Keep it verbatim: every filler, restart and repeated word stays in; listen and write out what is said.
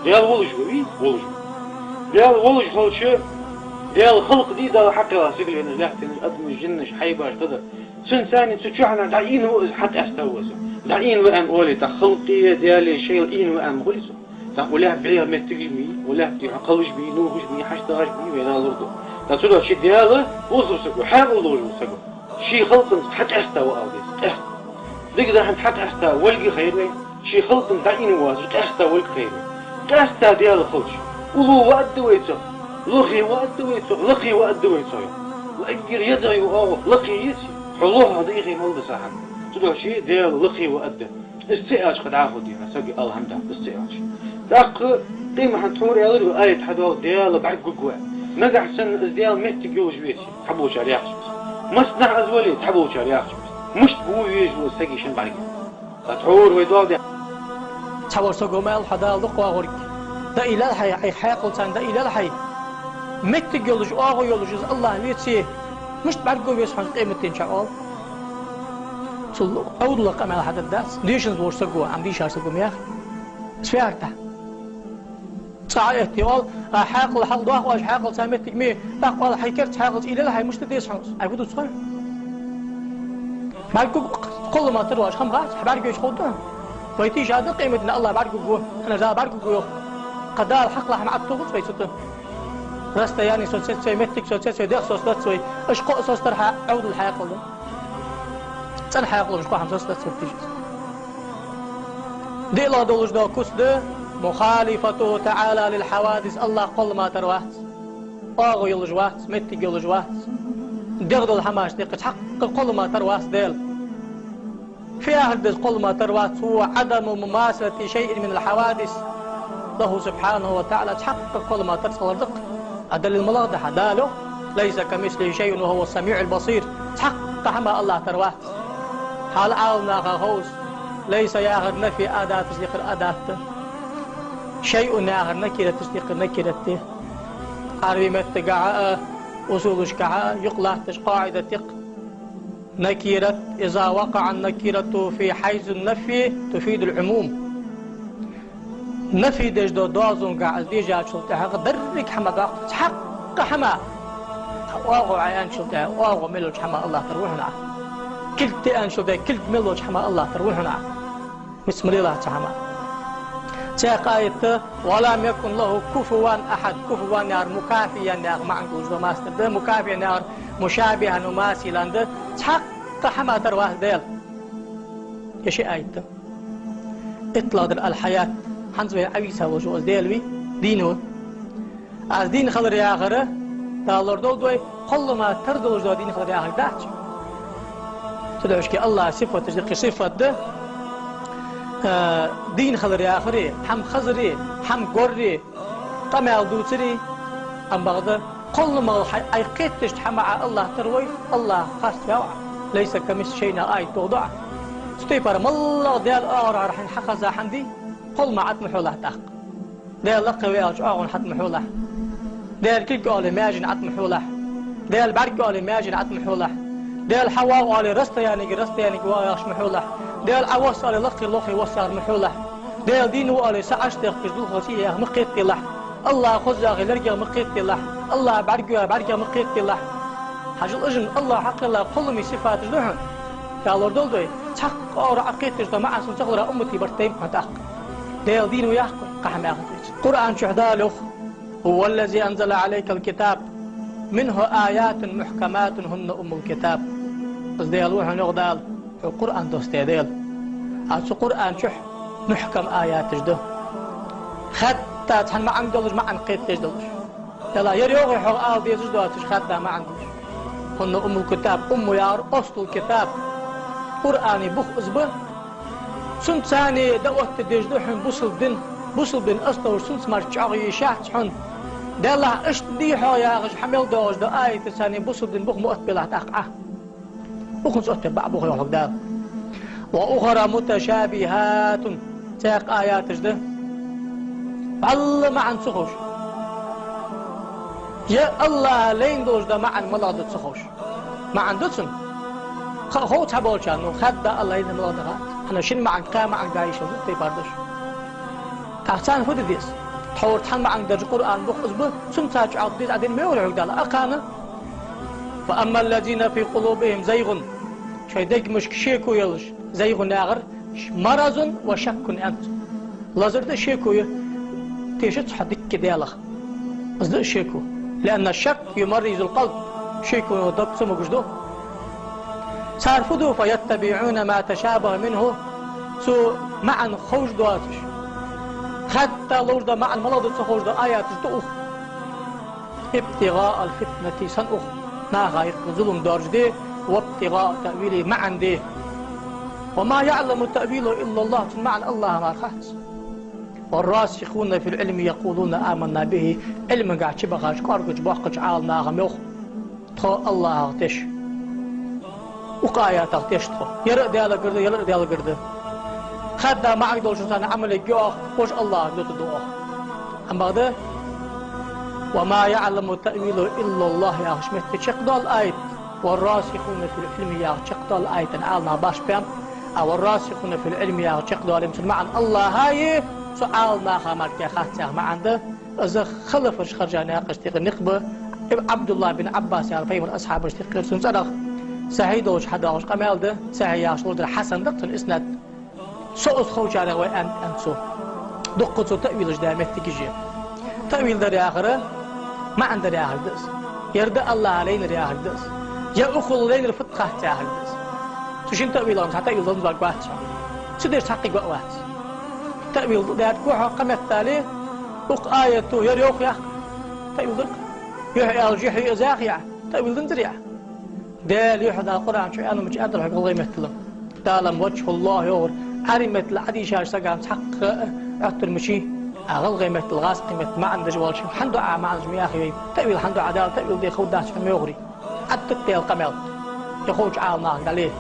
Даьла волаш ва, вий? Волаш ва. Даьла волаш хилча, Даьла халкъ дий, Дала хьакхелла сигаленаш, лаьттанаш, адамаш, жинаш, хьайбаш, тадар. Цунца цу чухьа дӀаийна ва из, хьакъаьста ва из. ДӀаийна ва аьнна оале, тӀаккха халкъе, Даьле, шоайла ийна ва аьнна ма хул из. ТӀаккха укх лаьтта бӀеха моттигаш ма йий, укх лаьтта духьа кхалаш ма йий, нувхаш ма йий, хьаштагӀаш ма йий, вай Дала лорадолда. ТӀаккха цудухьа ший Даьла узар саго, хьаькъал долаш вола саго ший халкъанца хьакъаьста ва ала деза, къаьста. Дика да хӀанз хьакъаьста волга хайр вай, ший халкъанца дӀаийна воацаш къаьста волга хайр вай. Къаьста Даьла хилча, уллув ваӀда вай цох, лохе ваӀда вай цох, лакхе ваӀда вай цох. Эггара езагӀа йола оагӀув лакхе я из, хьо лоха дийхе мел да са хӀама. Цудухьа ший Даьла лакхе ваӀда. Из ца аьлча кхы дӀахо дийна, сага алхьамда, из ца аьлча. ТӀаккха тӀема хӀанз тхьовра аьлар, аят хьадоагӀа, Даьла бӀаргагургва. Нагахьа санна из Даьла моттиг йолаш веце, цхьаболчар яхача беса. Массанахьа из вале, цхьаболчар яхача беса. Мишта бу везаш вола сага шийна бӀарга? Ткъа тхьовра вай доагӀа де. Цхьавар саго ма аьлла, хьо Дала дукха оагӀорг. ДӀаийллал хьай, хьай хьаькъалца дӀаийллал хьай. Моттиг йолаш, оагӀув йолаш из АллахӀ веце, мишта бӀаргагу веза хьона къематдийнахьа, оал. Цул Ӏовдала къамаьл хьадаргдац. Дешанза волча саго, Ӏам дийшача саго ма яхий. Сфиартахь. Цкъа а этте оал, а хьаькъал хьалдоах оаш, хьаькъалца моттиг ма йий, тӀаккха оал, хьай керта хьаькъалца уйла йийллал хьай, мишта деза хьона из? Ӏа фу дувц хой? БӀаргагу, кхоллама тара воацаш хӀама хац, хьа бӀаргагойча ховргда. Вай тийша да къематдийнахьа АллахӀ бӀаргагургва, хьона Дала бӀаргагургва йоах. Кхы Дала хьакхалла хӀама ӀотӀатохац вай цу тӀа. Расстояни соцац вай, моттиг соцац вай, дегӀ соцадац вай. Уж кхоъ соцадар хьа Ӏовдала хьаькъал да. ЦӀена хьаькъал долаш кхо хӀама соцадац вай тийша. ДиълагӀа долаш дола куц да: مخالفته تعالى للحوادث, АллахӀ кхоллама тара вац, оагӀув йолаш вац, моттиг йолаш вац, дегӀ дола хӀамашта юкъе цхьаккха кхоллама тара вац Даьла. Фу яхар да из, кхоллама тара вац? هو عدم مماثلة شيء من الحوادث له سبحانه وتعالى, цхьаккха кхоллама тара ца хилар да-кх. А далил малагӀа да хьа? Дала йоах: ليس كمثله شيء وهو السميع البصير. Цхьаккха хӀама АллахӀа тара вац. Хьал Ӏаламнаха хов из: ليس яхар нафий адаташта юкъера адат да. شيء яхар накираташта юкъера накират да. Ӏарбий меттагахьа а, усулашкахьа а юкъе латташ къаӀидат я-кх: نكرة إذا وقع النكرة في حيز النفي تفيد العموم. Нафий деш дола доазонгахьа из дийшачул тӀехьагӀа деррига хӀама доаккх, цхьаккха хӀама. ОагӀув Ӏа аьнначул тӀехьагӀа, оагӀув мел йолча хӀаман АллахӀ тара ва хьона Ӏа. Кулг да аьнначул тӀехьагӀа, кулг мел йолча хӀаман АллахӀ тара ва хьона Ӏа. Миска ма лелахь цхьа хӀама. Цхьаькха аят да: ولم يكن له كفوا أحد. Куфуван яхар мукафиан яха маӀан долаш дола масдар да, мукафиан яхар мушабихьан ва мусилан да. Цхьаккха хӀама тара вац Даьла. Ер ши аят да. ИттлагӀдар алхьаят, хӀанз вай Ӏовийца волаш вола из Даьла вий, дийна ва. Из дийна хилар яхар, Дала лорадолда вай, кхоллама тара долаш дола дийна хилар яхилга дац. Цудухьа АллахӀа сифаташ юкъе сифат да, а, дийна хилар яхари, хӀама хазари, хӀама гори, къамаьл дувцари, амма бакъда кхолламах хьай, Ӏай кхеташ хӀама Ӏа АллахӀ тара вой, АллахӀ харц ваьв Ӏа. ليس كمثله شيء аят доагӀа да Ӏа. Цу тайпара моллагӀа Даьла оагӀорахьара хьайна хьахеза хӀама дий, кхоллама ӀотӀа ма хьулахь тӀаккха. Даьла лакхе ва аьлча, оагӀон хьатӀа ма хьулахь. Даьла кулг оале, маьжен ӀотӀа ма хьулахь. Даьла бӀарг оале, маьжен ӀотӀа ма хьулахь. Даьла хьавоагӀа оале, расстоянига, расстоянига воагӀа яхаш ма хьулахь. Даьла Ӏа восс оале, лакхе, лохе восс яхар ма хьулахь. Даьла дийна ва оале, са Ӏаш дехкаш дулхо цӀий яхар ма кхетаделахь. АллахӀ хоза яхе, лергех ма кхетаделахь. АллахӀ бӀарга ва яхе, бӀаргех ма кхетаделахь. Хьажал, уж АллахӀа хьакхелла кхоллама сифаташ да хьона. Дала лорадолда вай, цхьаккха оагӀорахьа кхеташ дола маӀан санна ца хиларах уммата барт тайнаб хьона тӀаккха. Даьла дийна ва яхаш, кхы хӀама яхац вайца. Къуръан чу Дала йоах: هو الذي أنزل عليك الكتاب منه آيات محكمات هن أم الكتاب. Из Даьла ва хьона, йоах Дала, хьога Къуръан доссадаь Даьла. А цу Къуръан чу мухькам аяташ да. Хаьдда цхьан маӀанга долаш, маӀан кхетадеш долаш. Даьла, ер йоагӀий хьога ала дезаш доацаш, хаьдда маӀан долаш. هن أم الكتاب, умму яхар аслул китаб. Къуръана бух из ба. Цунца дӀаоттадеш да хьона бусалба дин, бусалба дин основаш цунца мара чӀоагӀа йиш яц хьона. Даьллахь, иштта дий хьо яхаш, хьа мел доагӀаш дола аяташца бусалба дин бух ма оттабелахь тӀаккха Ӏа. Укхунца оттабе бакъ ба хьога, йоах Дала. وأخر متشابهات, цхьаькха аяташ да, вӀалла маӀан ца ховш. Е АллахӀа лайна долаш дола маӀан малагӀа да ца ховш. МаӀан да цун. Ха-, хов цхьаболчарна, ну, хаьдда АллахӀа лайна малагӀа да хац. ХӀана, шин маӀанга, кхаь маӀанга дӀайийшар да тайпара дош. ТӀаккха царна фу де деза? Тхьовра цхьан маӀанга деррига Къуръан бух из ба, цунца чӀоагӀа деза Ӏа дин ма йора хьога Дала. Акхана: «فأما الذين في قلوبهم زيغ». Шоай дегашка шеко йолаш, зайгӀун яхар, «مرض وشك» аьннад цо. Лазар да, шеко я, тешац хьо дикка Далах. Из да шеко. «لأن الشك يمرض القلب». Шеко дог цамогаш ду. Цар фу ду: «فيتبعون ما تشابه منه». Цу маӀан ховш доацаш, хатта ловш да маӀан малагӀа да ца ховш да аяташ ду ух. «ابتغاء الفتنة», сенна ух, наха юкъе зулам доаржаде, «وابتغاء تأويله», маӀан де. «وما يعلم تأويله إلا الله», цун маӀан АллахӀа мара хац. «والراسخون في العلم يقولون آمنا به». Ӏилманга чубахача, кӀоаргача, боккхача Ӏаламнаха ма йоах: «Тхо АллахӀах теш». Укх аятах теш тхо. Ер а Даьлагара да, ер а Даьлагара да. Хадда маӀанга долчунца Ӏамал ергья оаха, вож АллахӀага лоттаргда оаха. Амма бакъда: «وما يعلم تأويله إلا الله» яхача метте чакхдоал аят, «والراسخون في العلم» яхача чакхдоал аятан Ӏаламнаха башха баьннаб. А «والراسخون في العلم» яхача чакхдоал, цун маӀан АллахӀа я, цу Ӏаламнаха мара хац яха маӀан да. Из халафаша хержа наькъаш тӀехьа никъ ба. Ӏабдуллахь бин Ӏаббас яхар пайхамара асхьабашта юкъера, цун цӀерах сахьихь долча хьадоагӀаш къамаьл да, сахьихь яхаш лоладар хьасан да цун иснад. Со из ховчарех ва аьннад, аьннад цо. Дукха цо таъвилаш даь моттигаш я. Таъвил дар яхар маӀан дар яхар да из. Ер да АллахӀа лайнар яхар да из. Е укхул лайнар фуд хац яхар да из. Цу шин таъвилах цхьа таъвил данза варгвац хьо. Цу деш цхьаккха гӀо а вац. Таъвил даьд гу хьо кхаметтали, укх аято ер йоах яхар. Таъвил дар-кх. Юхь аьлча юхь я из яхар. Таъвил данзар яхар. Даьла юхь, Дала Къуръан чу аьнна мича аьннад хьога гӀалгӀай меттала. Дала-м «وجه الله» йоахар. Ӏарбий меттала Ӏодийшача сага цхьаккха Ӏоттар мичай, а гӀалгӀай меттала, гӀазкхий меттала маӀан деш волча хӀана ду Ӏа маӀанаш ма яхий вай. Таъвил хӀана ду Ӏа, Дала таъвил де ховргдац хьона ма йоахарий. Ӏаттат Даьла къамаьл. Е ховча Ӏаламнаха дале.